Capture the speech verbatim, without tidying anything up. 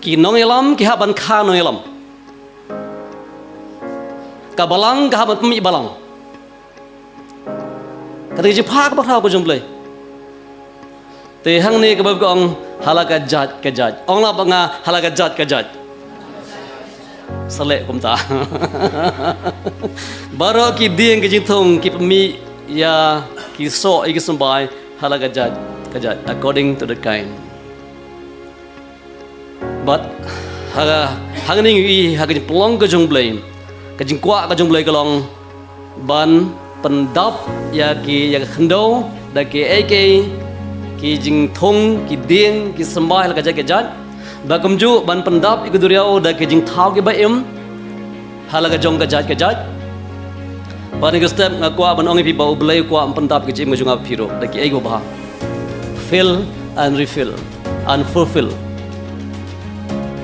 Ki nongïalam ki hap ban kha nongïalam. Ka balang ka hap ban pynmih balang. Kata ka jingpha kaba khraw ka jong U Blei. Te hangne kaba ka ong ha la ka jait ka jait. Ong la bad nga ha la ka jait ka jait. Sa leh kumta. Baroh ki dieng ki jingthung ki pynmih ïa ki soh ïa ki symbai ha la ka jait ka jait, according to the kind. Bad ha, hangne ngi ïohi ha ka jingpynlong ka jong U Blei, ka jingkwah ka jong U Blei ka long ban pyndap ïa ki, ïa ka khyndew da kiei kiei ki jingthung, ki dieng, ki symbai ha la ka jait ka jait. Bad kumjuh ban pyndap ïa ka duriaw da ki jingthaw kiba im ha la ka jong ka jait ka jait. Bad ha kane ka step nga kwah ban ong ïa phi ba U Blei u kwah ban pyndap ïa ka jingim ka jong nga bad phi ruh da kiei kiba bha. Fill and refill and fulfill.